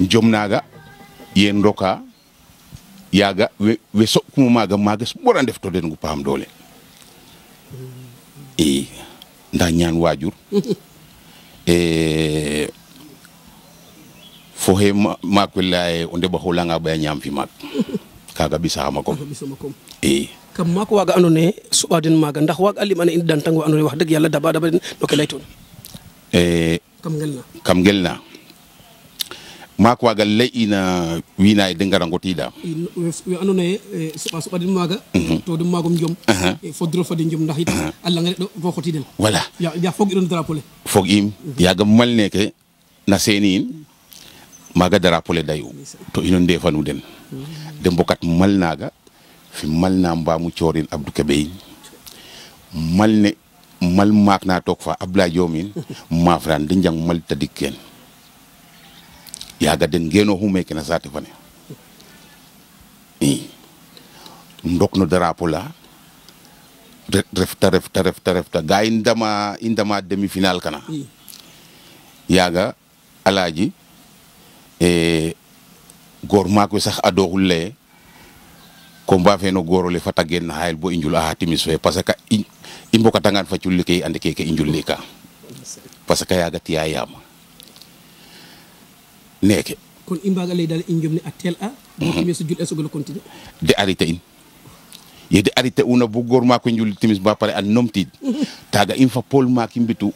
jom naga yen roka yaga we sokkumo maga ɓuran def to den ngu paam doole nda ñaan waajur fo he maak we leya o ndeɓa xulanga ɓaya ñaam fi maak kaga ɓisaxama kom kam maak waga ando naye soɓa den maga ndax waag a lim ane in dantang wa ando naye wax dëgg yàlla daba den no ke leytoona kam ngel na maak waga ley ina wiina ye de ngara ngotiida we ando naye soɓa den maga to den magum jom fodiro fo den jom ndax itam a langa le fo xotiden voilà ya foog iron drapeau le foog im yaga mal neke na seeni in maga drapeau le dayu to ino ndefanu den de mbokat mal naga fi mal na mbaamu coorin Abdou Kébé yin mal maak na toog fa Ablaye Diomin mafran de njang mal tadik ken yaga den ngeno humeke na saate fane ndok no drapeau la refta ga indama demi final kana yaga alaaji goor maak we sax adoxul leye combat fe no goorole fata gen na xayel bo i njul axa timis fe parce que i mbokatangan fa culli ke i ande keke i njulli ka parce que yaga tiya yaama neke kon i mbaga lay dal i njom ne a tel a bo timis jul e sogolo continuer de arrêté in ye de arrêté una bo goor maak we njul timis ba pare a numtid taga in fa Paul maak i mbitu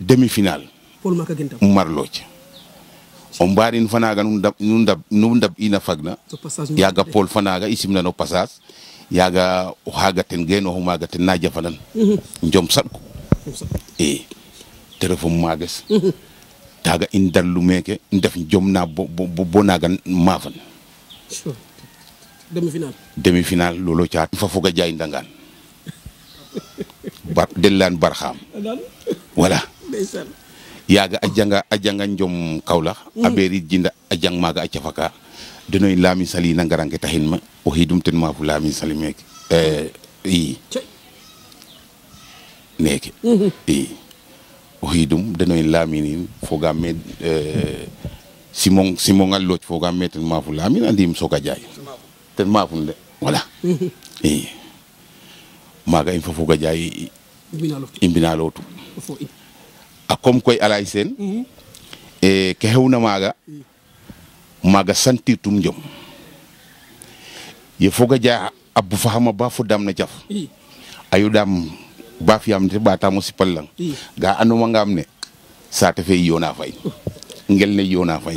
demi final Paul maak a gentam marlooc o mbarin fanaga nu ndab ina fagna yaga Paul fanaga isimna no passage yaga o haga ten geno ho maga ten na jafanan njom sadku téléphone mages taga in dallu meke ndef jom na bo naga mafan demi final lolo caat fa foga jaay ndangaan dellan barxam voilà yaga ajanga njom Kaolack a ɓeeri jinda a jang maaga a cafaka denoy Lamine Sali na ngarange taxin ma o xidum ten maafu Lamine Sali meke neke o xidum denoy Lamine in fogam me Simon a looc fogam me ten maafu Lamine andim soga jaay ten maafun de voilà maaga in fa foga jaay i mbina lootu a comme koy alay sen ke xewna maaga sentir tum njom ye foga ja a bufaxama ba fodam na jaf ayudam ba fiyam te ɓatamo sipal lang ga andumangam ne saate fe yona fay ngel ne yona fay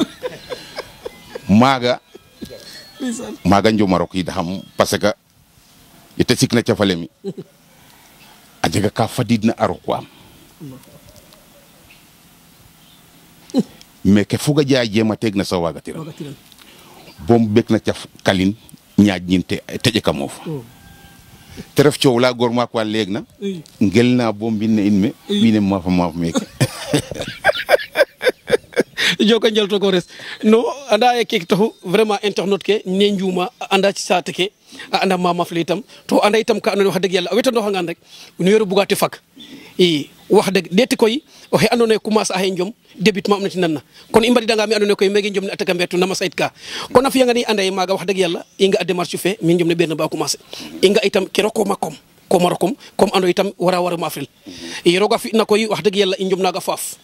maaga njoma rokiida xam parce que yete sikna cafale mi a jega ka fadidna a rokwaam mais ke fuga jaay jema teg na sa wagatiran bom bek na caf kalin ñaaj ñinte teje ka moof te ref coow la goor maak wa leeg na ngel na bo mbinne in me wiine maaf meke joko njal to ko res no anda e kek taxu vraiment internaute ke ne njuma anda ci saate ke a anda mamaf le itam to anda itam ka ando wax deug yalla weta ndo xangan rek nu yoru bugati fak wax deug deti koy o xe ando naye commence a xe njom débutement am na ci nan na kon i mbadidanga mi ando naye koy mege njom ne ataka mbertu nama sayt ka kon a fiyanga ni anda ye maaga wax deug yalla i nga a démarche fe mi njom ne ɓeer na ba commencer i nga itam ke rokoma kom comme ando itam wara ma frel i roga fi na koy wax deug yalla i njom naga faaf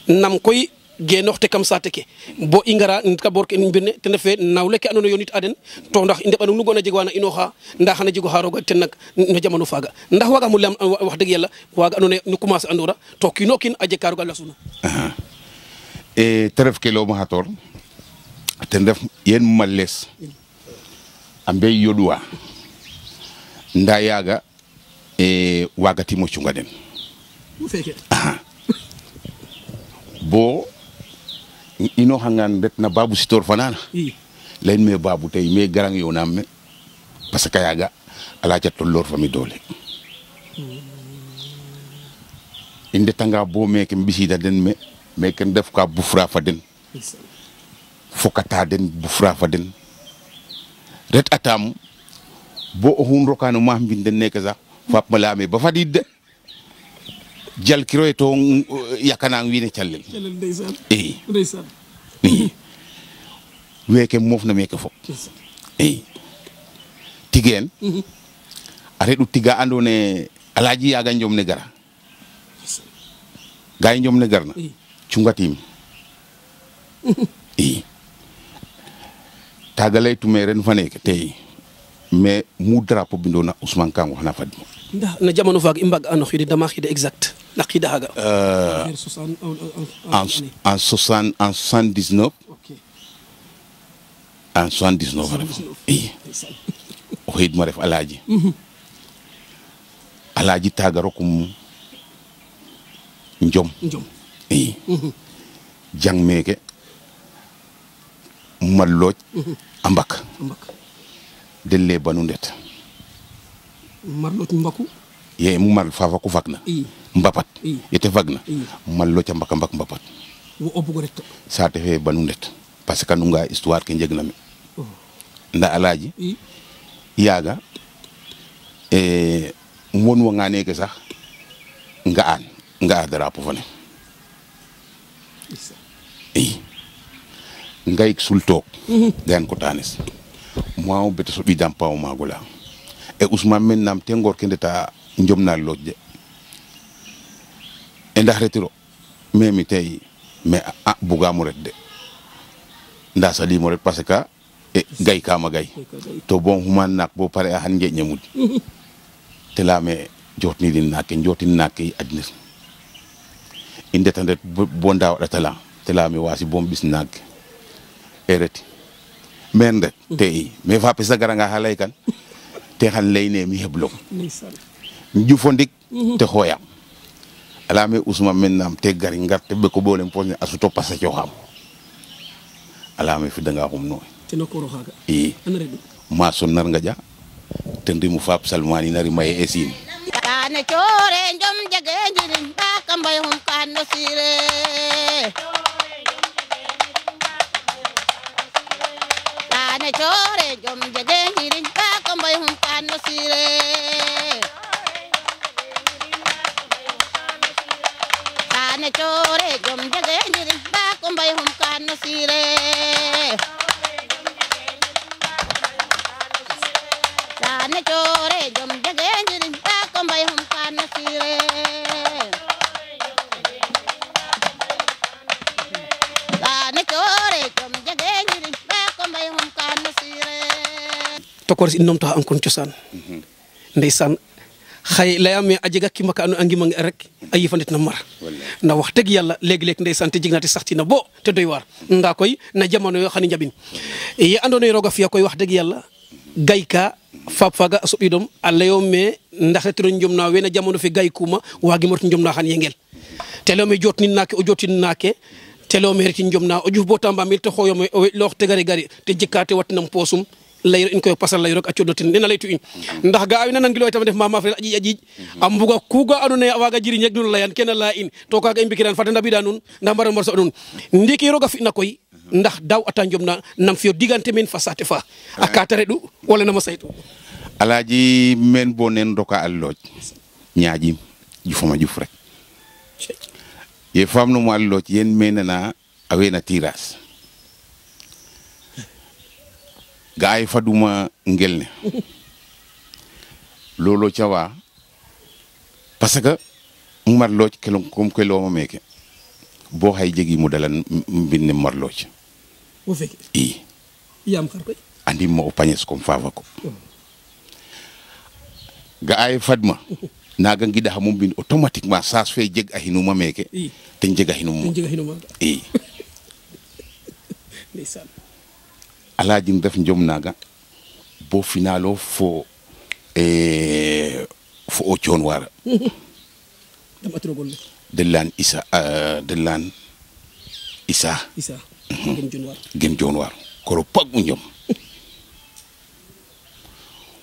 nam koy genoxte kam saate ke bo i ngara nit ka bor ke in mbirne ten refe nawle ke andoona ye yonit a den to ndax i ndeɓanong nu gona jeg wana inooxa nda xana jego xa roga ten nak no jamano faaga ndax waagamo leyam wax dëgg yàlla waaga andoona ye nu commencer andoora to kiin o kiin a jeg ka roga lasuna te ref ke leyoma xator ten ref yen males a mbey yoɗwa nda yaaga waagatimo cunga den bo ino hangan ret na babu sitor fanana len me babu tay me garang yo nam me parce que yaga ala ca tollor fami dole inde tanga bo me ke bisida den me ken def ka bufra fa den fokata den bufra fa den ret atam bo o hun rokano ma mbinde nek sax fap malame ba fadid jal kiro to yakana wiine callel ndeysaan i ndeysaan i weke mofna meke fop i tigen a reɗu tiga andone alaji yaga jom ne gara gay jom ne garna cungatim i taga leytume ren faneke tey mais mu drapeau bindona Ousmane Kango xana fadma ndax na jamono faag i mbag ano xiide dama xiide exact na xiida xaga en 79 en 79 a ref i o xiid ma ref alaaji taga rokum njom i jang meke mallooj a mbak den le banu ndet marlooj mbaku ye mu mal fafa ku fagna mbapat yete fagna mallooj a mbaka mbak mbapat wo o bugo ret saate fe banu ndet parce que nunga histoire ke njegna me nda alaaji yaaga won wanga neke sax nga a drapeau fane i ngayik sul took gayan ko tanes moi o bete so ɓidam pawo magola e Ousmane men nam te ngor ke ndeta njomna looj de e ndax retiro mais mi tey mais bugamo ret de nda saɗimo ret parce que gay kama gay to bon xuman naak bo pare a xan njeƴ ñamud te leyame jotnidin naake adna i ndeta ndet bo ndaw ɗatala te leyame wasi bom ɓis naak e reti men ret te i mais fa pesa garanga xa ley kan te xan leyne mi heblong njufo ndik te xooyam a leyame Ousmane men nam te gari ngar te ɓeko ɓolem pos ne a suto pasa coxam a leyame fidanga xum nooy i ma son nar ngaƴa ten rimu faap salmani nari maye e siin Tane chore njom jage njiriñ baka mbay hum kano sire Tane chore njom jage njiriñ baka mbay hum kano sire Tane chore njom jage njiriñ baka mbay hum kano sire Tane chore njom jage njiriñ baka mbay hum kano sire Tane chore njom jage njiriñ baka mbay hum kano sire tokores in numta an kon cosaan ndeysaan xay layame a jega kima ka ando a ngima rek a yifandet na mar nda wax dëgg yàlla léegi-léeg ndeysaan te jig na te saxtina bo te doy waar nda koy na jamono yo xani njaɓin ye ando naye roga fiya koy wax dëgg yàlla gayka faap faga a soɓidom a leyome ndax retiro njomna wena jamono fe gaykuma wagimo ret njomna xan yengel te leyome jotnin naake o jotin naake te leyome reti njomna o ƴuf bo tambamil te xoyome o loox te gari te jikka te watnam poosum layro in koy pasal layro ak codotin nena laytu in ndax ga awina nangilo tam def mama frère aji am buga kuga aduna ya waga jiri ñek nun layan kena la in to kaga imbikiran fata ndabida nun ndax mbara morso nun ndiki roga fi na koy ndax daw ata njomna nam fiyo digante men fa sate fa akata redu wala nama saytu alaaji men bo nen doka allooj ñaajim jufoma juf rek ye famno mo allooj yen menana awena tiras gaay faduma ngelne lolo cawa parce que marlooj kelon kom keloma meke bo hay jegi mo dalan binne marlooj wo feke i yam xar koy andi mo pañes kom fafa ko gaay fadma naga ngida hamum bin automatiquement sas fe jeg a hinuma meke te jeg a hinuma i ndeysaan alaaji def njom naga bo finalo fo o coon wara dam atrogol delan isa gen jon war koro pag mu njom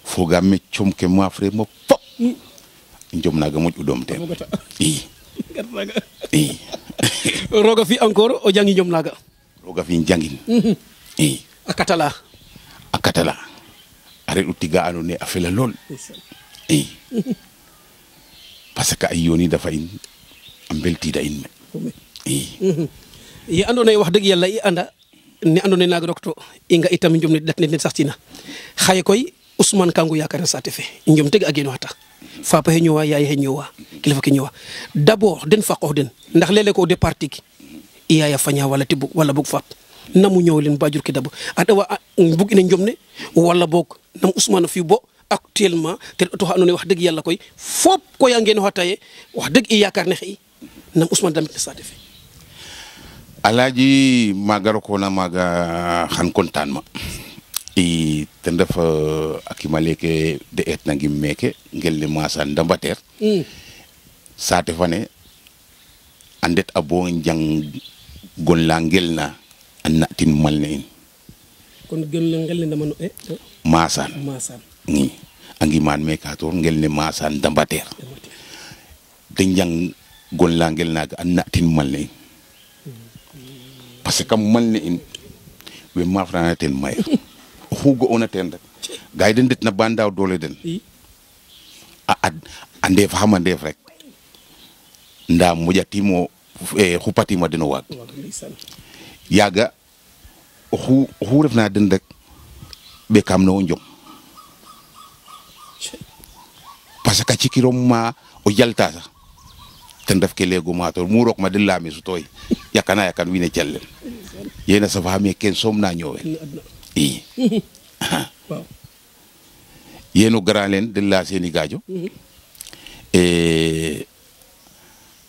foga me com ke ma frère mo pop njom naga moƴ u dom ten i roga fi encore o jangi njom naga roga fi jangin i a katala a reɗu tiga ando naye a fela lool i parce que ay yoni dafa in a mbeltiida in me ye andoona yee wax dëgg yàlla i anda ne andoona yee naaga rok to i nga itam njom ne dat ne saxtina xaye koy Ousmane Kangou yaakaar saate fe njom teg a genoxata fapa xe ñowa yaay xe ñowa kilifa ke ñowa d'abord den fa qoox den ndax léeg-léeg ko o départ tig i yaaya faña wala ti bug wala bug faap namu ñoow leen bajur ke d'abord a ɗawa bug ina njom ne wala boog nam Ousmane a fi'u bo actuellement ten auto xa andoona yee wax dëgg yàlla koy fop koy a ngenoxata ye wax dëgg i yaakaar ne xa'i nam Ousmane damit ne saate fe Alaaji maaga rokoona maaga xan kontaan ma i ten ref a kima leke de eetna ngim meeke ngel ne Masane Ndambateer saate fane a ndet a bo njang gon la ngel na a natin mal ne in kon ngel ne ndamano Masane ngi a ngimaan me ka toor ngel ne Masane Ndambateer de njang gon la ngel naaga a natin mal ne in parce que kam mal ne in we mafrana ten mayer oxu ga'oona teen rek ga yi den ndet na ba ndaaw doole den a ndeef xama ndeef rek nda moƴatimo xupatima den o waag yaaga oxu refna den rek ɓekaam no o njom parce que cikirom ma o jalta sax ten ref ke leeguma to mu rook ma den laami sutooy yakana yakan wiin we calel yéena safaame ken soom na ñoowel i yéeno gara leen den laya seeni gaajo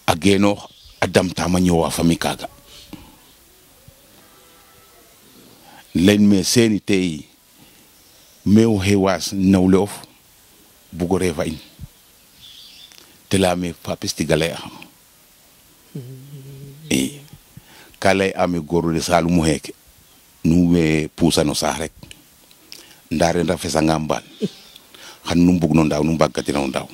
a genoox a damtaam a ñoowa famille kaaga len me seeni tey meew xewaas nawle of bugo reefa in te layaame fapes tiga lay axam i ka lay ame goor we Saloum xeeke nu we puusano saax rek nda ren a fesanga mbaan xan nu mbug no ndaaw nu mbaagkatina o ndaaw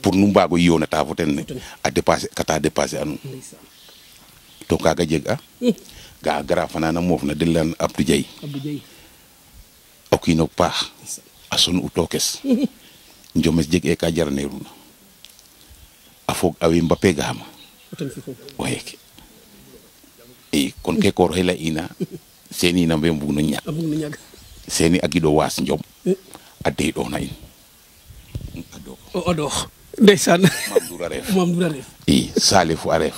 pour nu mbaago yoonata fo ten ne a dépasser kata dépasser a nuun to kaaga jeg a ga a gara fanana moof na den leyan Abdou Diaye o kiino paax a son u tookes njomes jeg e ka jaraneeruna a foog a we Mbappé ga'aama o xeeke i kon ke koor xe ley'ina seeni na mbe mbug no ñak seeni a giɗo waas njom a deeɗoona in o ɗoox ndeysaan Mame Ndour a ref i Salifou a ref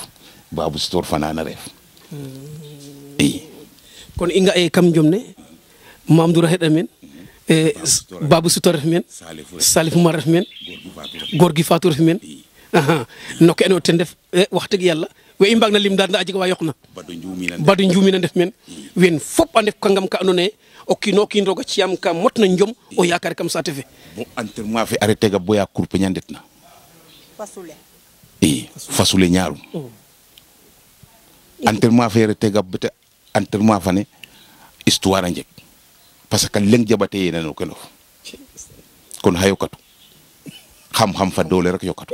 Babou Sitor fanaan a ref i kon i nga e kam njom ne Mame Ndour a xeɗa meen Babou Sitor ref meen Salifou ma ref meen Gorgui Fatou ref meen no ke andoona yee ten def wax dëgg yàlla we i mbaag na lim daal nda a jega wa yoqna Badu Njuumina ndef meen wen fop a ndef kangam ka andoona yee o kiin o kiin roog a ci'am ka motna njom o yaakaar kam saate fe bo entraînement fe arrêté ga boya kurpeña ndetna i fasule ñaarum entraînement fe arrêté ga bete entraînement fane histoire a njeg parce que leng jabate yena no kenof kon xa yokatu xam-xam fa doole rek yokatu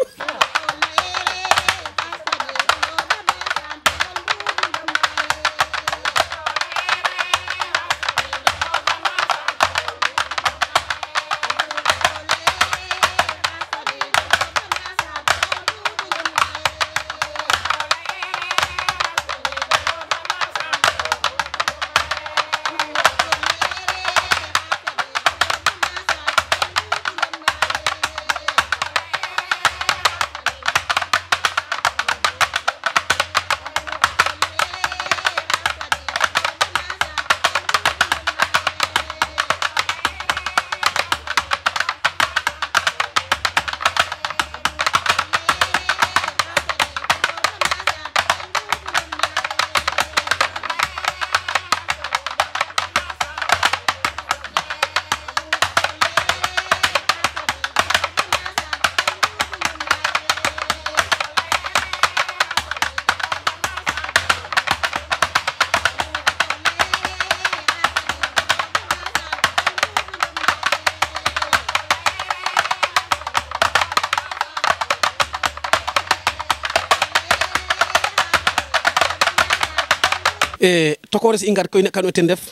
tokores i ngar koy ne kan ten def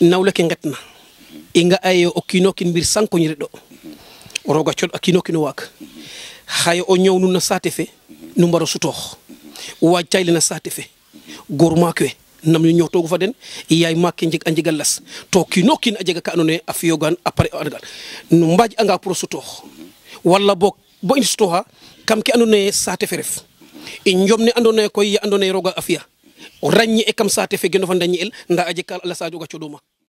nawle ke ngetna i nga ay o kiino kin mbir sanko ñiri ɗo roga cod a kiino kino waak xaye o ñëw nu na saate fe nu mbaro sutoox waaj tayli na saate fe góor maak we nam ñu ñëw toogu fa den yaay maak njeg a njega las to kiino kiin a jega ka andoona yee a fiyogaan après nu mbaaj anga pour a sutoox wala boog bo i sutooxa kam ke andoona yee saate fe ref i njom ne andoona yee koy ye andoona yee roog a fi'a o ràññee kam saate fe geno fa ndañi'el ndaa a jeg ka lasaaj oga coɗuma